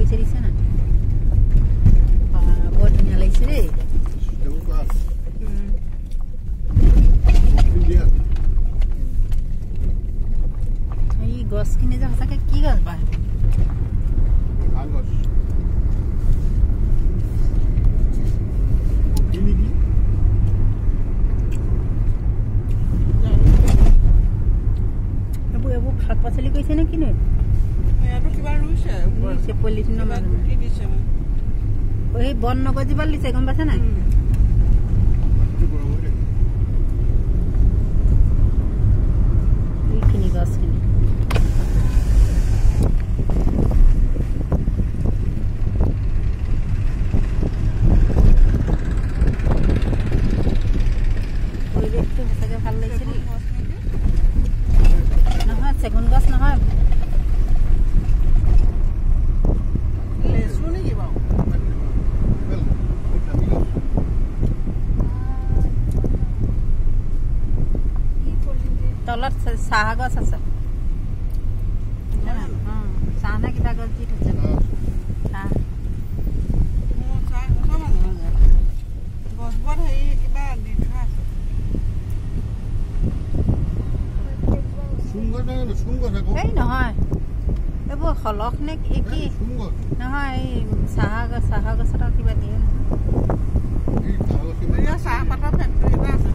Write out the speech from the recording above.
কৰিছে দিছে নাই, বৰ ধুনীয়া লাগিছে দেই। এই গছখিনি যে সঁচাকে কি গছ বা? এইবোৰ শাক পাচলি কৰিছে নে কিনো? পলিথিনৰ সেই বন নগজিব দিছে, গম পাইছে নাই? এইখিনি গছখিনি পৰিৱেশটো সঁচাকে ভাল লাগিছে দেই। নহয়, চেগুন গছ নহয়। তলত চাহ গছ আছে, চাহ নে কিবা গছ দি থৈছে চাহ। এই নহয়, এইবোৰ শলখ নে কি? নহয়, এই চাহ গছ, চাহ গছত কিবা দিয়ে নহয়। চাহপাতৰ ফেক্টৰী এটা আছে।